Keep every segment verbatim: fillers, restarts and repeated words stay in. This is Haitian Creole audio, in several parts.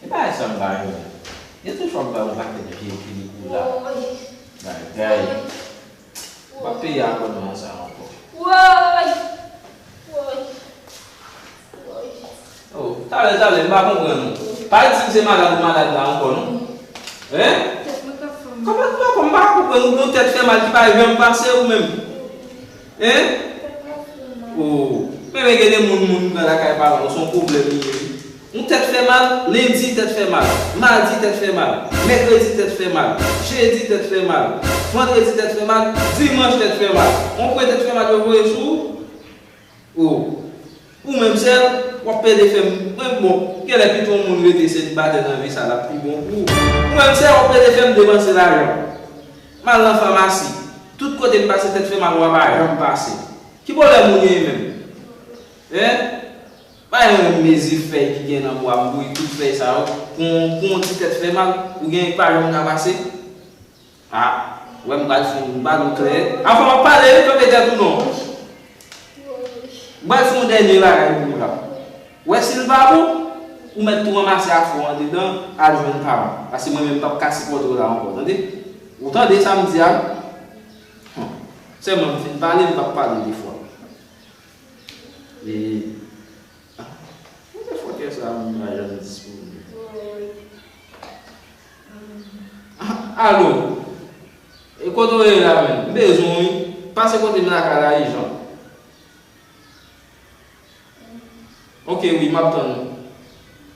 E bagay sa m pa renmen. Gen tou fwa m ba yon pakèt vye kilikoula. Bagay. M pa peye abònman sa ankò. Woy! Woy! Woy! Oh, talè, talè, m pa konprann ou. Pa di m se malad ou malad la ankò, non. Hein? Tèt mwen k ap fè m mal. Kòman, kòman, m pa konprann ou, yon tèt fè mal ki pa janm pase ou menm. Hein? Tèt mwen ap fè m mal. Oh, men, men gen de moun, moun pran lakay paran, se yon pwoblèm li ye, wi. Yon tèt fè mal, lendi tèt fè mal, madi tèt fè mal, mèkredi tèt fè mal, jedi tèt fè mal, vandredi tèt fè mal, dimanch tèt fè mal. Yon pwen tèt fè mal yo voye sou ou. Oh, ou menm sèl, w ap plede fè m, mwen bon, genlè pito yon moun rete selibatè nan vi sa l ap pi bon pou ou. Ou menm sèl, w ap plede fè m depanse lajan. M al nan famasi. Tout kote m pase tèt fè mal, ou pa janm pase. Ki pwoblèm ou genyen menm? Hein? Pa yon mezi fèy ki gen nan bwa m bouyi tout fèy sa yo. Pou, pou yon ti tèt fè mal, ou genyen ki pa janm ka pase? Ah, wè m pral fè yon bal ou klè. Avan m ap pale, wi, kanpe tèt ou non. M pral fè yon dènye bagay pou ou la. Wè si l pa bon, ou mèt tou ranmase afè w andedan, al jwenn paran. Paske mwen menm m p ap ka sipòte w la ankò, tande? Ou tande sa m di a? Hum. Sèlman m fin pale, m p ap pale de fwa. E, ah, mwen se fòkè sa, moun pa janm disponib. Ah, alo. E kote w ye la menm? M bezwen w, wi. Pase kote m lakay la ijan. Ok, wi, m ap tann ou.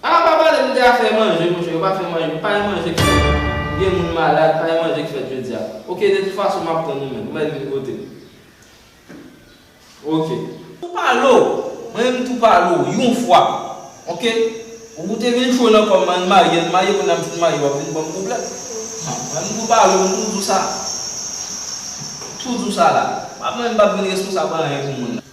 Ah, pa pale m de afè manje, monchè, yo pa fè manje, pa gen manje k fèt. Gen moun malad, pa gen manje k fèt jodi a. Ok, de tout fason, m ap tann ou menm. Ou mèt vin kote m. Ok. Tou pale w, mwen menm tou pale w, yon fwa. Ok? Ou te vin cho nan kò m, ann marye, ann marye, kounye a m fin marye, w ap vin ban m pwoblèm. Ah, mwen m tou pale w, m tou di w sa. Tou di w sa la. Pa mwen m p ap vin responsab anyen pou moun nan.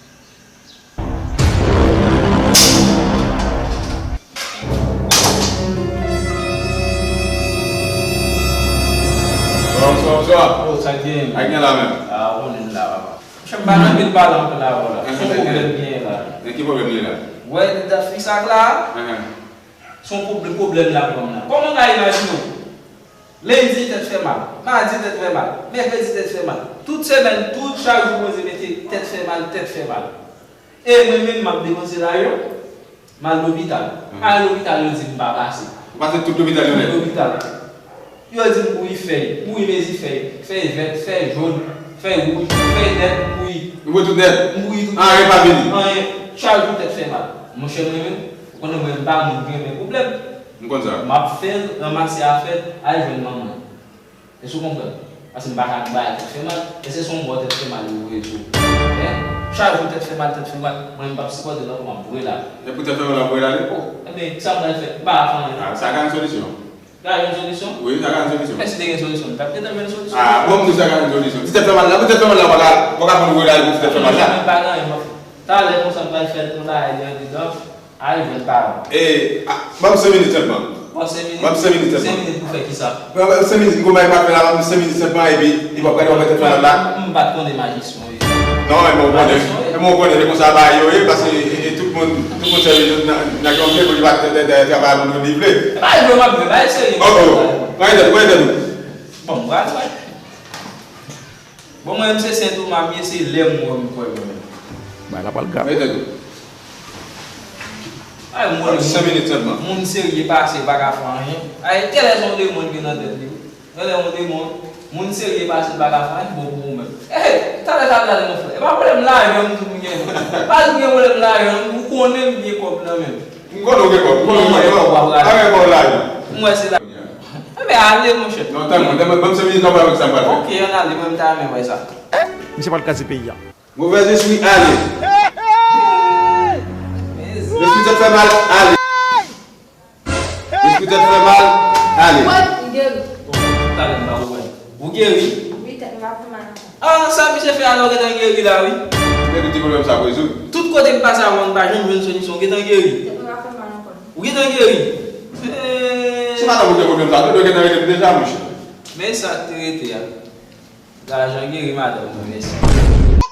Bonswa, bonswa, bonswa. Oh, sa k gen? Ak gen la menm? Ah, ou konnen m la, papa. Monchè, m pa gen anpil pale ankò la, vwala. Son pwoblèm gen la. Men ki pwoblèm li la? Wè, li ta fi sa k la? Ahan. Son pwoblèm, pwoblèm la pran m la. Kòman w ka imajine w? Lendi tèt fè mal, madi tèt fè mal, mèkredi tèt fè mal. Tout semèn, tout chak jou Bondye mete tèt fè mal, tèt fè mal. E mwen menm, m ap depanse lajan, m al lopital. Mhm. M al lopital, yo di m pa pase. Ou pase tout lopital yo nèt? Tout lopital. Yo di m bouyi fèy, bouyi mezi fèy, fèy vèt, fèy jòn, fèy wouj, fèy nèt, m bouyi. Ou bouyi tout nèt? M bouyi tout nèt. Anyen pa vini? Anyen. Chak jou tèt fè mal. Monchè, mwen menm, ou konnen mwen m pa moun ki renmen pwoblèm. M konn sa. M ap fè l, ranmase afè l, al jwenn manman l. Èske w konprann? Paske m pa ka bay tèt fè mal. Èske se yon bò tèt fè mal yo voye sou ou? Hein? Chak jou tèt fè mal, tèt fè mal. Mwen, m p ap sipòte l ankò, m ap voye l ale. E pou tèt fè mal la voye l ale? Oh. Ebyen, sa m pral fè? M pa ka fè anyen. Ah, sa ka yon solisyon. Sa ka yon solisyon? Wi, sa ka yon solisyon. Men si te gen solisyon, m t ap gentan jwenn solisyon. Ah, bon, m di w sa ka yon solisyon. Ti tèt fè mal la, pou tèt fè mal la, w pa ka, w pa ka konn voye l ale pou ti tèt fè mal la. Mwen pa gen anyen m ap fè. Talè konsa m pral fè yon bagay li andedan. Al jwenn paran. E, a, ban m senk minit sèlman. Ban m senk minit? Ban m senk minit sèlman. Senk minit pou fè kisa? Ban m senk minit, m gon bagay m ap fè la, ban m senk minit sèlman, epi, epi w ap gade w ap fè tèt fè mal la. M pa t konnen majisyon yo. Non, men mwen konnen. Majisyon yo. Men mwen konnen, se konsa bagay yo ye, paske, e, e, tout moun, tout moun sèvi nan, nan yon vle pou li pa t, t, t, travay pou moun li vle. E pa vle m ap vle, bagay serye. Oh, oh. Pran tèt ou, pran tèt ou. Bon, m pral wè. Bon, mwen menm se Sen Toma m ye, se lè m wè m kwè mwen menm. Bagay la pral grav. Mete tou. Ay, mwen, senk minit sèlman. Moun serye pase pa ka fè anyen. Ay, genlè se yon demon ki nan tèt li. Genlè yon demon. Moun serye pase pa ka fè anyen, bon pou ou menm. Hey, talè, talè, talè, mon frè. E pa pwoblèm lajan m di w m gen. Pa di m gen pwoblèm lajan, ou konnen m gen kòb nan men m. M konnen w gen kòb, m konnen w gen kòb. Pa gen pwoblèm lajan. M wè se la. Enben, ale, monchè. Non, tann mwen, tann mwen, ban m senk minit, n ap wè sa m pral fè. Ok, ann ale, mwen, m ta renmen wè sa. Misye pral kraze peyi a. Move lespri, ale. Lespri tèt fè mal, ale. Lespri tèt fè mal, ale. Mwen, m geri. Bon, talè m pa konprann. Ou geri? Wi, tèt mwen pa fè mal ankò. Ah, sa misye fè a la, ou gentan geri la, wi. Depi ti pwoblèm sa ap rezoud. Tout kote m pase avan, m pa janm jwenn solisyon, ou gentan geri. Tèt mwen pa fè mal ankò. Ou gentan geri? Eh. Se madanm ou te pwoblèm sa, ou te dwe gentan rele m deja, monchè. Men sa k te rete a. Lajan geri madanm mwen, mèsi.